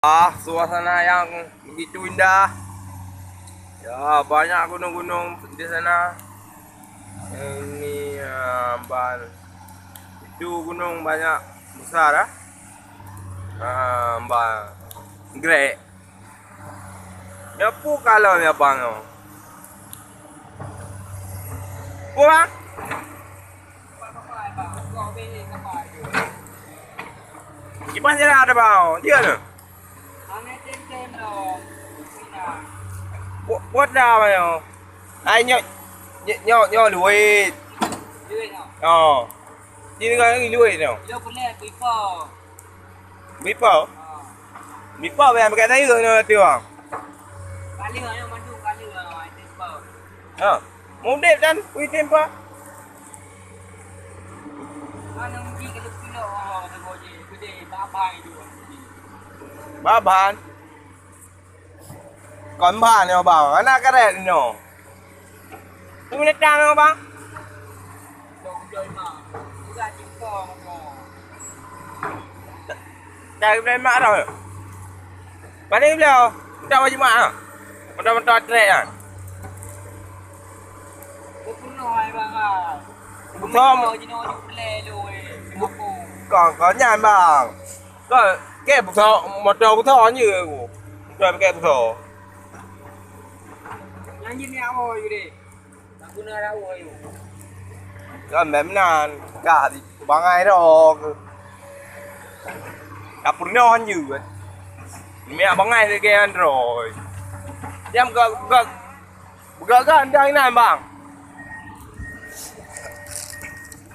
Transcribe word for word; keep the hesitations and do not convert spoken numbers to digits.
Ah, suasana yang begitu indah. Ya, banyak gunung-gunung di sana. Ini, ah, ban-, itu gunung banyak besar, ah. Ah, ban-, Grek. Nyoe peue kala nyoe bang nyoe? Peue bang? Kiban jalan ada bang. Dia tu. Buat, buat dah bang nyoe. Ai nyoe, nyoe, nyoe, nyoe luit. Oh. Di negara ni luit nyoe. Bipau. Bipau yang pakai sayur nyoe tu bang. Kali nyoe mandum kali nyoe bipau. Ha. Mudip dan kuitim pa. Mana mungkin kalau kilo oh, gede, gede, babai tu. Baban. Kon ban nyoe bang, anak karet nyoe. Tu binatang nyoe bang. Dari Ibrahim Mak dah. Paling beliau, minta baju mak ah. Minta-minta trek ah. Bukan, kau, kau nyan bang. Kau ke busa, motor busa je aku. Motor pakai busa. Nyan jih ni awak je deh. Tak guna dah awak je. Kan memang ka di bangai dah. Ka pernah je kan. Minyak bangai lagi androy. Jam gak gak gak gak dah inan bang.